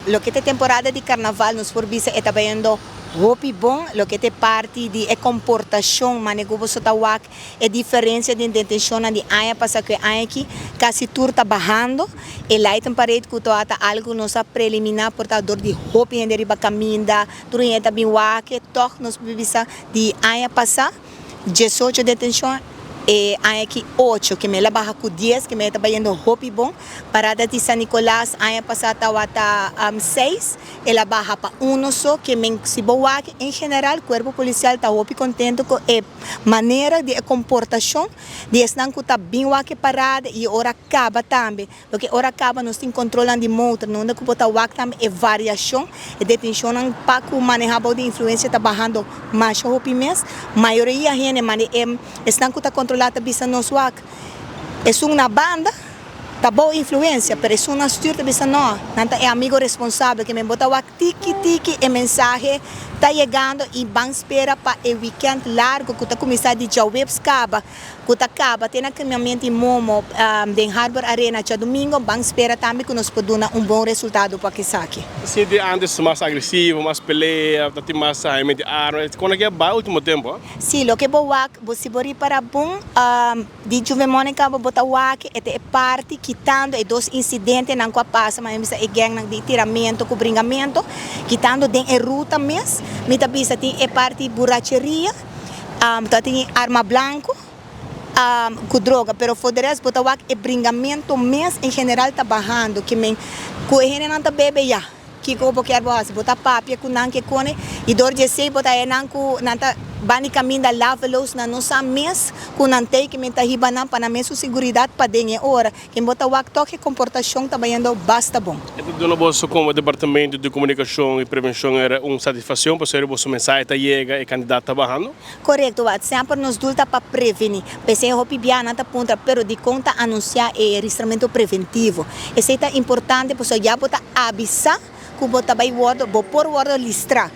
Loke ta temporada di carnaval, nos por bisa e ta bayendo hopi bon, loke ta parti di e comportacion, mane cu boso ta wak e diferencia di detencion di aña pasa cu aña aki, casi tur ta bahando. E light parade cu ta algo nos a preliminar por ta dor di hopi hende riba caminda, tur hende ta bin wak, toch nos por bisa di aña pasa 18 detencion, e aña aki 8, cu el a baha cu 10, cu ta bayendo hopi bon. Parada di San Nicolas, aña pasa tawata 6, el a baha pa 1 so, kiermen si bo wak en general, cuerpo policial ta hopi contento cu e manera di comportacion di esnan cu ta bin wak parada y ora caba tambe. Porque ora caba nos tin control di motor, no cu bo ta wak tambe e variacion, e detencion pa cu maneha di influencia ta bahando mas hopi mes. Mayoria hende mane e esnan cu ta controla ta bisa nos wak. Esun na banda ta bou influencia, pero esun na stuur ta bisa no, nan ta e amigo responsabel, kiermen bo ta wak tiki tiki e mensahe ta yegando y ban spera pa e weekend largo cu ta cuminsa di diahuebs caba, cu ta caba te na cambiamento di Momo den Harbor Arena diadomingo, ban spera tambe cu nos por duna un bon resultado pa esaki. Sinti antes mas agresivo, mas pelea, tin mas di arma. Con cu ta ultimo tempo? Si, loke bo wak, bo si bo ripara bon, di Juve Monica bo ta wak, e parti kitando e dos incidentenan cu a pasa, mas e gang nan di tiramento cu bringamento, kitando den e ruta mes, mi ta bisa tin e parti buracheria, ta tin arma blanco, cu droga, pero for de resto, bo ta wak e bringamento mes en general ta bahando, kiermen, cu e hende nan ta bebe ya, kiko bo kier bo hasi, bo ta papia cu nan ke cone, y door di esey bo ta e nan cu nan ta bani caminda laveloos na nos mes, cu nan tey kiermen ta hiba nan pa nan mes su seguridad pa den e ora, kiermen bo ta wak toch e comportacion ta bayendo basta bon. Anto, duna boso como Departamento di Comunicacion y Prevencion era un satisfaccion pa ser boso mensahe ta yega e cantidad ta bahando? Correcto, wat semper nos doel ta pa preveni. Pesey hopi bia nan ta puntra, pero di con ta anuncia e ristramento preventivo. Esey ta importante, pasobra ya bo ta avisa cu bo ta bay wordo, bo por wordo listra.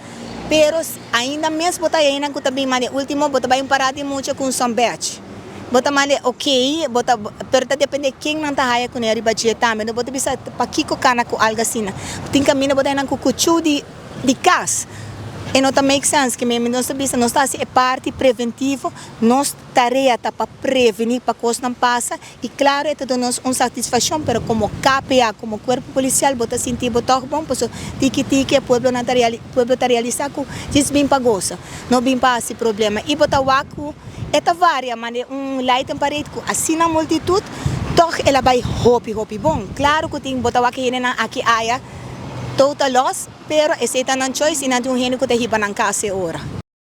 Pero ainda mes bo ta ainda cu ta bin mane ultimo, bo ta bay un parada di mucha cu un sunbadge. Bo ta mane ok, bo ta, pero ta depende ken nan ta haya cu ne riba dje tambe. No bo ta bisa pakiko cana cu algo asina. Tin camino bo ta nan cu cuchu di cas. E no ta make sense kiermen nos ta bisa nos ta haci e parti preventivo, nos tarea ta pa preveni pa cos nan pasa y claro e ta duna nos un satisfaccion, pero como KPA, como cuerpo policial, bo ta sinti bo toch bon, paso tiki tiki e pueblo nan ta reali, pueblo ta realisa cu djis bin pa goza, no bin pa haci problema. Y bo ta wak cu e ta varia, mane un light and parade cu asina multitud, toch el a bay hopi hopi bon. Claro cu tin bo ta wak hende nan aki aya total loss, pero esey ta nan choice y nan tin un hende cu ta hiba nan cas e ora.